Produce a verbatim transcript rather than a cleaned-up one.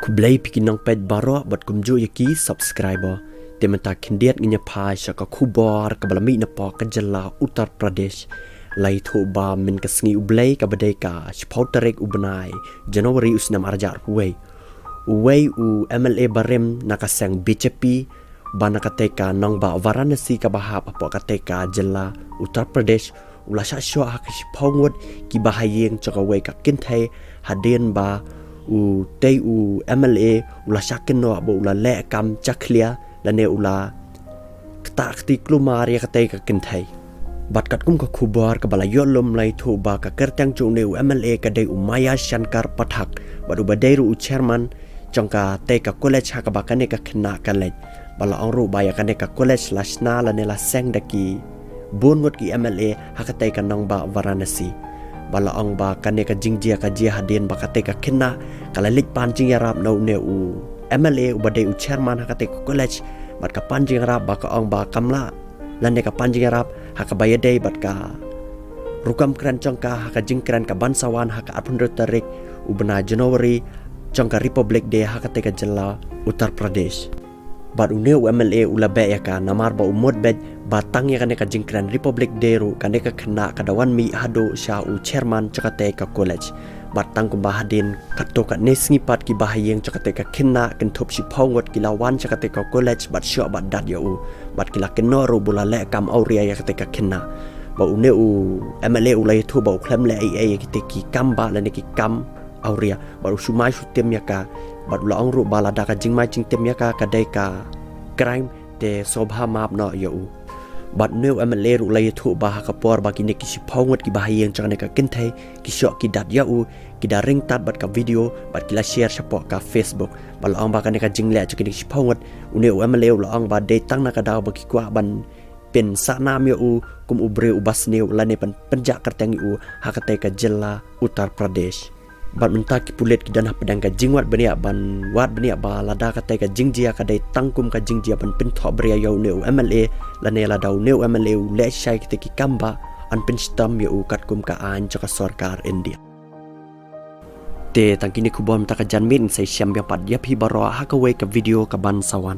Khublei phi ki nongpeit baroh bad kumjuh ïa ki subscriber. Te mynta khyndiat ngin ïa phai sha ka khubor kaba la mih napoh ka jylla Uttar Pradesh. La ïathuh ba mynta ka sngi U Blei kaba dei ka shiphew tarik u bnai January u snem ar hajar arphew wei, uwei u M L A barim na ka seng B J P ba na katei ka nongbah Varanasi kaba hap hapoh katei ka jylla Uttar Pradesh u la shah shoh ha ki shiphew ngut kiba ha ïing jong kawei ka kynthei, hadien ba utei u M L A u la shah kynnoh ba u la leh kam jakhlia lane u la ktah kti kulmar ïa katei ka kynthei. Bad katkum ka khubor kaba la ïoh lum, la ïathuh ba ka kyrteng jong une u M L A ka dei u Maya Shankar Pathak, bad uba dei ruh u chairman jong katei ka college ha kaba kane ka khynnah ka leit. Ba la ong ruh ba ïa kane ka college la shna lane la seng da ki bun ngut ki M L A ha katei ka nongbah Varanasi. Ba la ong ba kane ka jingjia ka jia hadien ba katei ka khynnah ka la leit pan jingïarap na une u M L A uba dei u chairman ha katei ka college, bad ka pan jingïarap ba ka ong ba kam lah lane ka pan jingïarap ha kaba ïadei bad ka rukom kren jong ka ha ka jingkren ka ban sa wan ha ka arphew hynriew tarik u bnai January jong ka Republic Day ha katei ka jylla Uttar Pradesh. Bad une u M L A u la beh ïa ka namar ba u mut beit ba tang ïa kane ka jingkren Republic Day ruh kane ka khynnah ka da wan mih haduh sha u chairman jong katei ka college. Bad tang kumba hadien katto katne sngi pat kiba ha ïing jong katei ka khynnah kynthup shiphew ngut ki la wan sha katei ka college bad shoh bad dat ïa u. Bad ki la kynnoh ruh ba u la leh kam awria ïa katei ka khynnah. Ba une u M L A u la ïathuh ba u khlem leh ei ei ïa kitei ki kam bah lane ki kam awria, bad u shu mai shu tim ïa ka. Bad u la ong ruh ba lada ka jingmai jingtim ïa ka ka dei ka crime te sngewbha map noh ïa u. Bad une u M L A ruh u la ïathuh ba ha ka por ba kine ki shiphew ngut kiba ha ïing jong kane ka kynthei ki shoh ki dat ïa u, ki da ring tad bad ka video bad ki la share shapoh ka Facebook. Bad la ong ba kane ka jingleh jong kine ki shiphew ngut, une u M L A u la ong ba dei tang na ka daw ba ki kwah ban pynsah nam ïa u kum u briew uba sniew lane ban pynjah kyrteng ïa u ha katei ka jylla Uttar Pradesh. Bad mynta ki pulit ki don hapdeng ka jingwad bniah ban wad bniah ba lada katei ka jingjia ka dei tang kum ka jingjia ban pynthohbria ïa une u M L A lane lada une u M L A u leh shai kitei ki kam bah, yn pynshitom ïa u katkum ka aiñ jong ka sorkar India. Te tang kine khubor mynta ka janmiet, ngin sa ïashem biang pat ïa phi baroh ha kawei ka video ka ban sa wan.